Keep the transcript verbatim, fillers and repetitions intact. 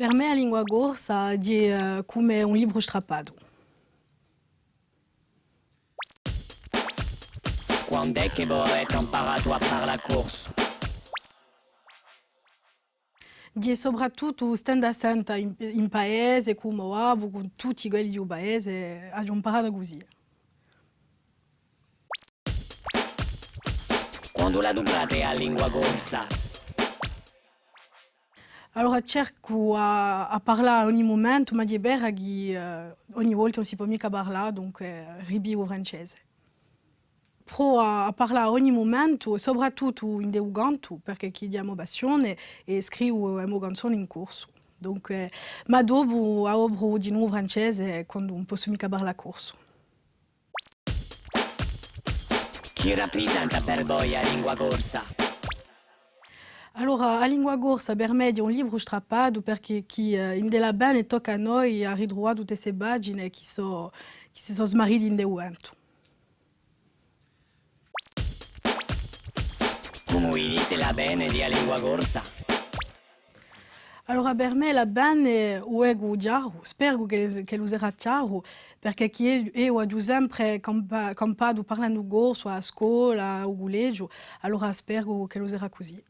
Per mè a lingua corsa hè, eh, cum'è un libru strappatu. Quand'hè chì vo avete amparatu à parlà corsu? Hè soprattuttu stendu à senta in, in paese, cù u mo babbu, cù tutti quelli di u paese, aghju amparatu cusì. Quandu l'aduprate a lingua corsa? Allora cercu à, à parlà à ogni mumentu, ma hè vera chì, eh, ogni volta ùn si pò micca parlà, dunque, eh, ripigliu u francese. Provu à, à parlà à ogni mumentu, è soprattuttu ind'è u cantu, perchè chì hè a mo passione, è scrivu e mo canzone in corsu. Dunque, ma dopu, eh, provu di novu u francese quandu ùn possu micca parlà corsu. Chì raprisenta per voi a lingua corsa? Allora, a lingua corsa per mè hè un libru strappatu perchè chì, eh, ind'è l'avvene tocca à noi à ritruvà tutte ste pagine chì sò, chì si sò smarrite ind'è u ventu. Cumu vidite l'avvene di a lingua corsa? Allora, per mè l'avvene u vecu chjaru, speru ch'ellu, ch'ellu serà chjaru, perchè chì eiu, eiu aghju sempre campa-, campatu parlendu corsu à a scola, à u cullegiu, allora speru ch'ellu serà cusì.